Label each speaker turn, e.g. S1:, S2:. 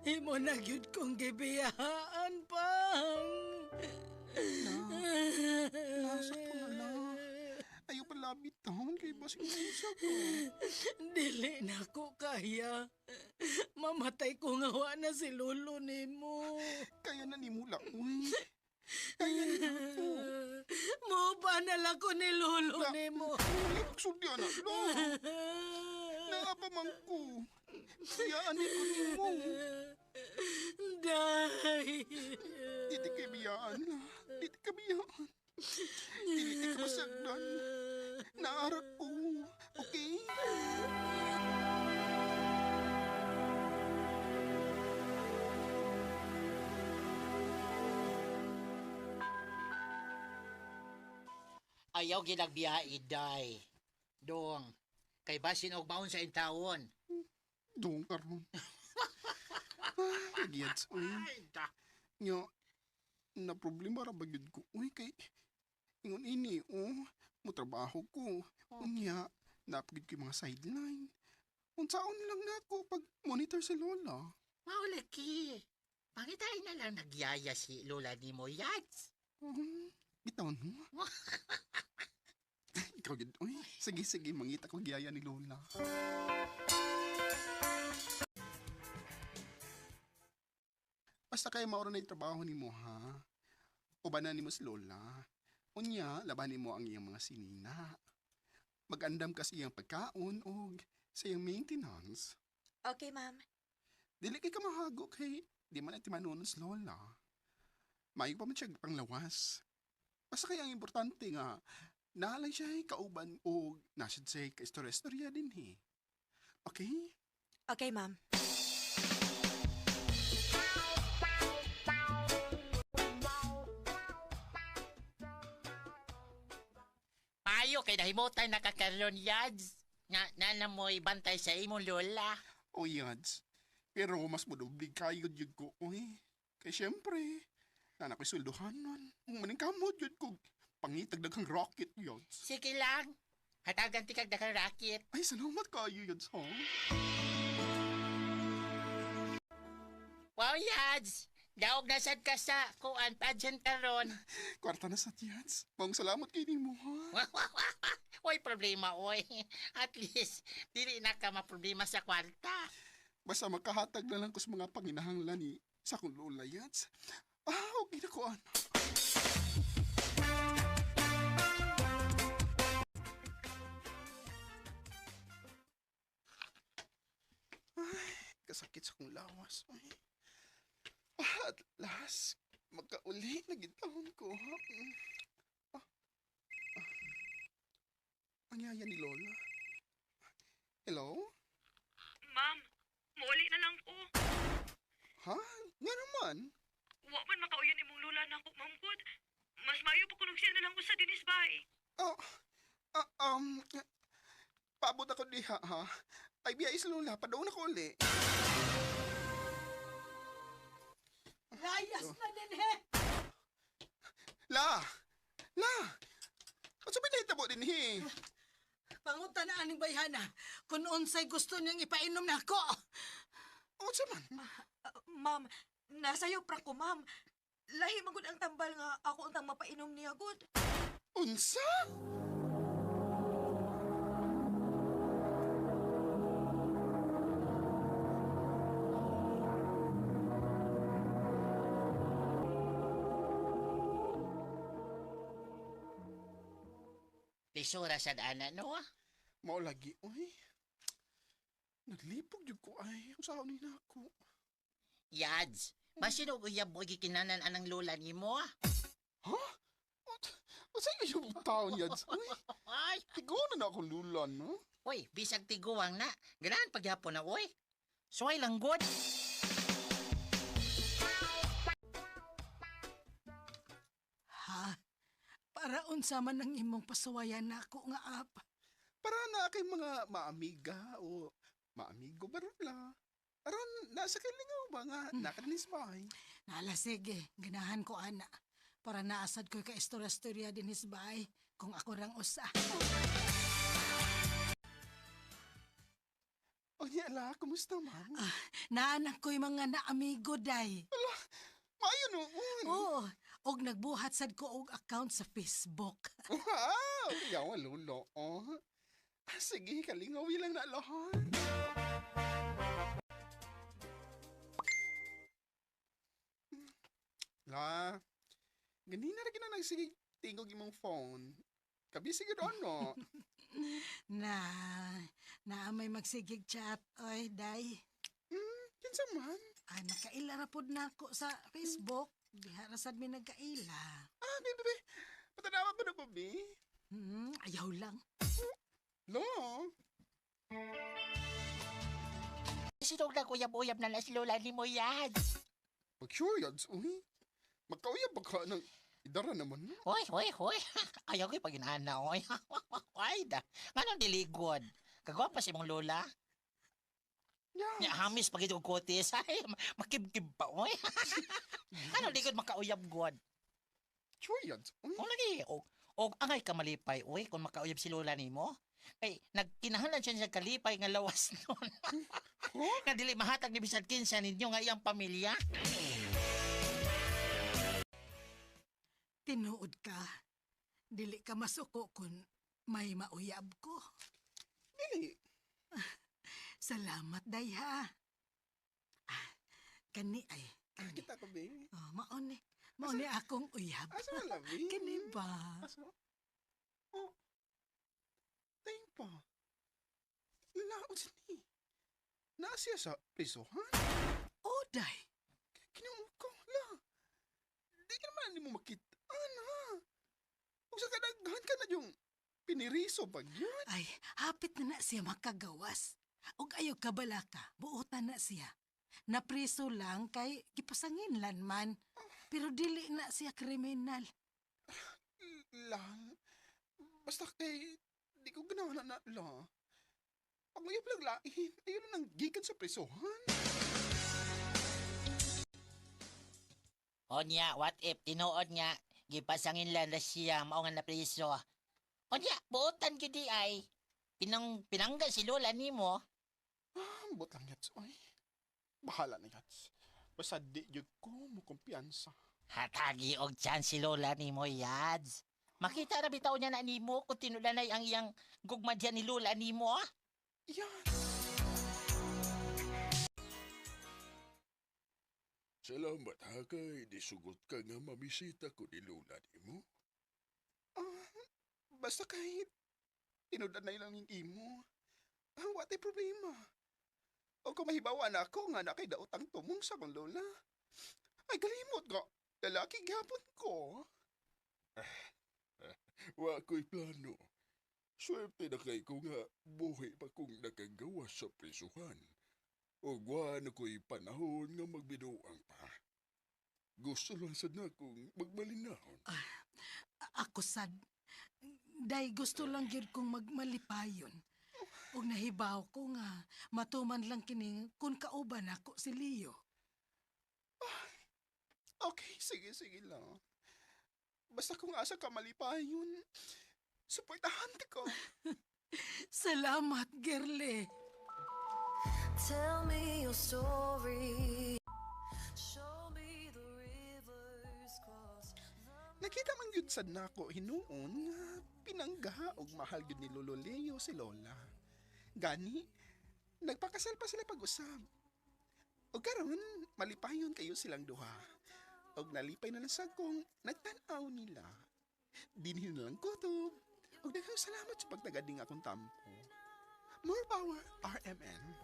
S1: Imo na gyud kong gibiyaan, Pang.
S2: La, la, sakto na la. Ayaw pa labit taon kay basig na ko.
S1: Dili na ko kaya. Mamatay ko nga wa na si lolo nimo.
S2: Kaya na nimo la, uy. Kaya na ko.
S1: Mo pa na lang ko ni lolo
S2: La,
S1: nimo.
S2: wala pagsulti, anak, la. Naa pa man ko. Biyaan ni ko nimo.
S1: Day.
S2: Dili ka biyaan, la. Dili ka biyaan. Dili ka masagdan. Naara ko. Okay?
S3: Ayaw gilagbiya, iday. Dong, kay basin og baon sa intawon.
S2: Dong karon. Ay, giyads, uy.
S3: Ay, da.
S2: Nya, na problema ra ba gyud ko? Uy, kay ingon ini, oh, mo trabaho ko. Unya, napagid ko yung mga sideline. Unsaon lang nako pag monitor si Lola.
S3: Maulaki. Pangitay na lang nagyaya si Lola ni mo, Yads.
S2: Bitaw no. Ikaw gyud, uy. Sige, sige, mangita ko giyaya ni Lola. Basta kayo maura na yung trabaho nimo, ha? Ubanan nimo si Lola. Unya, labanin mo ang iyang mga sinina. Mag-andam ka sa iyang pagkaon o sa iyang maintenance.
S4: Okay, ma'am.
S2: Dili kay kamahago kay di man ati manunon si Lola. Maayo pa man siya panglawas. Basta kaya ang importante nga, naalay siya ay kauban o nasad siya ka-istorya-istorya din he. Okay?
S4: Okay, ma'am.
S3: Payo kay nahimutan nakakaroon, Yads. Nga, nana mo'y bantay sa imong lola.
S2: O yads. Pero mas mudublig kayo yun ko, uy. Kay syempre, nana ko'y sweldohan nun. Maning kamot yun ko. Pangitag daghang rocket, yads.
S3: Sige lang. Hatagan ti kag daghang racket.
S2: Ay, salamat kayo, yads, ha?
S3: Wow, Yads. Daog na sad ka sa kuan pageant karon.
S2: Kwarta na sa yads. Maong salamat kay nimo, ha?
S3: Oy, problema, oy. At least, dili na ka maproblema sa kwarta.
S2: Basta makahatag na lang ko sa mga panginahanglan ni sa akong lola, yads. Ah, okay na ko, anak. Ay, kasakit sa akong lawas. Ay. Ah, at last, magkauli na gitawon ko. Ha? Ah, ah. Ang yaya ni Lola. Hello?
S5: Ma'am, muuli na lang ko.
S2: Ha? Nga naman.
S5: Wa man makauyon imong lola nako, ma'am gud. Mas maayo pa kunog siya na lang usa dinis bay.
S2: Oh, paabot ako diha, ha? Ay, biya is Lola, padoon ako uli.
S1: Layas na din he.
S2: La! La! Unsa ba nahitabo dinhi?
S1: Pangutan na aning bayhana kung unsay gusto niyang ipainom nako.
S2: Unsa man?
S4: Ma'am, nasayo pra ko, ma'am. Lahi man gud ang tambal nga ako ang mapainom niya gud.
S2: Unsa?
S3: Lisura sad ana, no?
S2: Mao lagi, uy. Naglipog jud ko ay. Unsa ni nako?
S3: Yads, basin og uyab mo gikinanan anang lola nimo?
S2: Ha? Unsa yung taon yads? Uy,
S3: Ay,
S2: tigo na na akong lula, no?
S3: oy, bisag tiguang na. Ganahan pagyapon na, oy. Suway lang god.
S1: Ha? Para unsa man ang imong pasuwayan nako nga app.
S2: Para na kay mga maamiga o maamigo ba la? Aron nasa kilingaw ba nga nakadinis bahay?
S1: Nala sige, ganahan ko ana. Para naasad ko ka istorya-istorya din his bay kung ako rang usa.
S2: O niya Ala, kumusta man?
S1: Naanak ko'y mga naamigo, day.
S2: Maayo noon.
S1: Oo, og nagbuhat sad ko og account sa Facebook.
S2: Wow! Yawa, lolo. Oh. Ah, sige, kalingawi lang na lahat. La, ganina ra gina nagsige tingog imong phone. Kabisi gyud ano.
S1: Na, na may magsigig chat, oy, day.
S2: Kinsa man?
S1: Ah, nakaila ra pod nako sa Facebook. Diha ra sad mi nagkaila.
S2: Ah, be, be, be. Patanawa ko na ko, be.
S1: Ayaw lang.
S2: Lo,
S3: Sinog na uyab-uyab na si lola ni mo yan.
S2: pag sure yads, uy. Magkauyab ba ka ng idara naman, no?
S3: Hoy, hoy, hoy. Ayaw ko'y paginana, hoy. Ay, da. Nganong diligod? Kagwapa si mong lola.
S2: Yeah.
S3: Nya hamis pag itong kutis. Ay, makibkib pa, oy. Ano ligod makauyab god?
S2: Sure yads, uy.
S3: O lagi, o angay ka malipay, oy, kung makauyab si lola nimo. Kay nagkinahanglan siya sa kalipay nga lawas nun.
S2: Huh?
S3: Nga dili mahatag ni bisan kinsa ninyo nga iyang pamilya.
S1: Tinuod ka. Dili ka masuko kung may mauyab ko.
S2: Dili.
S1: Salamat, day ha. Ah, kani ay.
S2: Ah, kita ko, be.
S1: Oh, maone. Maone akong uyab.
S2: Asa man la, be?
S1: Kani ba?
S2: Asa? Oh. Tingin pa. Laot sa ni. Naa siya sa prisuhan?
S1: Oh, day.
S2: Kinuha ko, la. Di ka naman mo makita, na. Kung sa kadaghan ka na yung piniriso pag yun.
S1: Ay, hapit na na siya makagawas. Ug ayaw kabalaka, buotan na siya. Napriso lang kay gipasanginlan man. Pero dili na siya kriminal.
S2: La, basta kay, di ko ganahan na la. Pag uyab lang lain, ayun na nang gikan sa prisuhan.
S3: O niya, what if tinuod nga gipasangin lang na siya mao nga napriso. O niya, buotan gyud di ay pinangga si lola nimo.
S2: Ambot lang yats, oy. Bahala na yats. Basta di yun ko mo kumpiyansa.
S3: Hatagi og chance si lola nimo, Yads. Makita ra bitaw niya na nimo kung tinulanay ang iyang gugma diyan ni lola nimo. Ah.
S2: Yats!
S6: Salamat ha kay disugot ka nga mabisita ko ni Lola nimo.
S2: Ah, basta kahit tinudan na ilang yung imo. Ah, what problema. O kung mahibawa na ako nga na kay daotang tumong sa kong lola. Ay, galimot ko. Lalaki gapon ko.
S6: Wa ko'y plano. Swerte na kay ko nga buhi pa kong nakagawa sa prisuhan. O wa na ko'y panahon nga magbinuang pa. Gusto lang sad na kong magmalinahon.
S1: Ako sad. Day gusto lang gyud kong magmalipayon. Ug nahibaw ko nga matuman lang kini kun kauban ako si Leo.
S2: Okay, sige, sige lang. Basta kung asa ka malipayon, suportahan ko.
S1: Salamat, girlie.
S7: Tell me your story. Show me the rivers crossed.
S2: Nakita man gyud sad nako hinuon nga pinangga og mahal gyud ni Lolo Leo si Lola. Gani, nagpakasal pa sila pag-usab. Og karon malipayon kayo silang duha. Og nalipay na lang sad kong nagtan-aw nila. Dinhi na lang kutob. Og daghang salamat sa pagtagad ning akong tampo. More power, RMN.